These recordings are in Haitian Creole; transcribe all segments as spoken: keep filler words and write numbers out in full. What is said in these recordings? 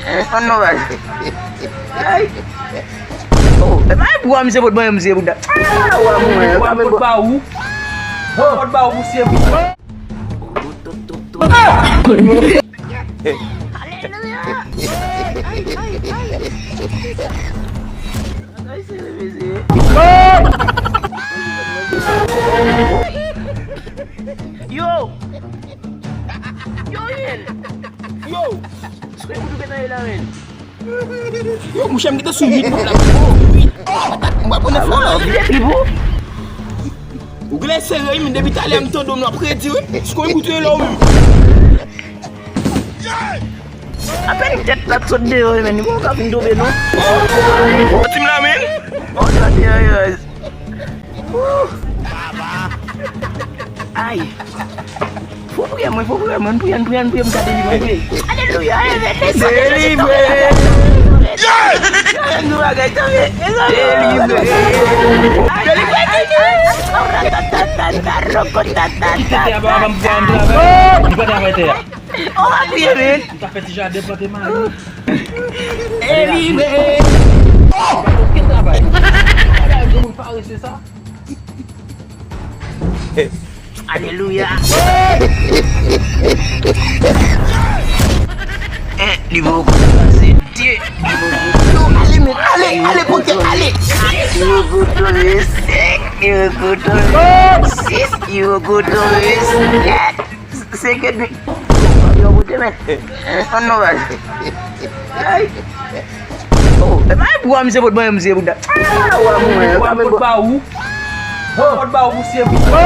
An non, baz. Ay. Oh, e pa pou wa misye pot ban misye bouda. Ah, wa mwen. Wa pot ba ou. Wa pot ba ou misye bouda. Alelouya. Ay, ay, ay. Ay, sere, mesye. Yo! Yo, Ariel! Yo! Sikoy moutou gen nan la, men. Yo, mouche, m gentan sou uit bout la. Uit. M pa konnen fò la. Pi bon. Ou genlè sere wi, men depi talè m tande w, m ap redi wi. Sikoy moutou la ou menm. Apèn tèt la t sot deyò, men li poko ka fin tonbe non. Tim la, men. Oh, sa te anraj. Ay. Fò priyè mwen, fò priyè mwen, priyè, priyè, priyè, m ka delivre, priyè. Alelouya, amen. Delivre. Delivre. Delivre. Delivre. Li pa travay tè a. Oh, apiye, men. Li ka fè ti jaden, plante mayi. Delivre. Li pa fè okenn travay. Granmoun parese sa. Alelouya. Eh, li poko pase de. Li poko. Yo, ale, men, ale, ale, pote, ale. Li poko tonbe senk, li poko tonbe sis, li poko tonbe sèt. Senkant mil. Yo, koute, men. An non, baz. Ay. Oh, e pa pou wa misye pot ban misye bouda. Ah, wa mwen. Wa pot ba ou. Wa pot ba ou misye bouda.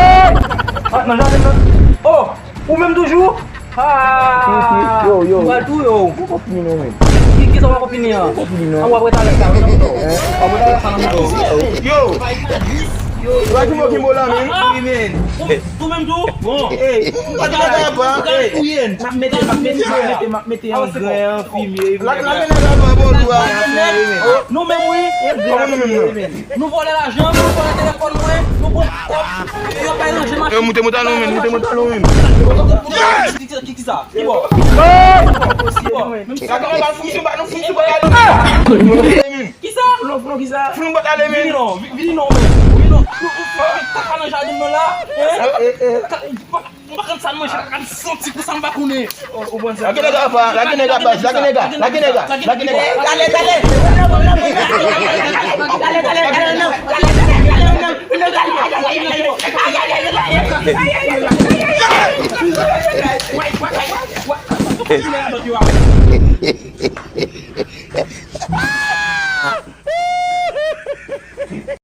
Ah, nan jaden nan. Oh, ou menm toujou? Ah, yo, yo. M pral touye w. Ou konpini non, men. Ki, ki sa w konpini an? Ou konpini non. An, w ap rete avèk sa, w ap rete avèk sa nan moto. Yo. Yo. Yo, yo, yo. Ou menm tou? Bon. Ey, m pa t konn apa. Ey, m ap mete, m ap mete, m ap mete, m ap mete yon gran fimye. La, la, la, la, la, bon, bon, bon. Nou menm, wi. Kòman nou menm, non? Nou vòlè lajan, nou vòlè telefòn mwen, nou pran kòb, yo bay ranje machin. Yo, moute, moute, alon, men, moute, moute, alon, men. Ki, ki, ki, ki sa? Ki bò? Ki bò? Menm si la kamera fout sou ba, nou fout sou ba. Ki sa? Fout nou, fout nou, ki sa? Fout nou bat ale, men. Vini non, vi-, vini non, men. Vini non. Nou, nou, nou, kaka nan jaden nan la. Hein? Eh, eh, eh. Ka-, pa, pa kan sa manje, pa kan santi pou sa m pa konnen. Ou, ou pran sa. Lage nèg apa, lage nèg apa, lage nèg, lage nèg, lage nèg. Dale, dale. Dale, dale, dale, dale, dale.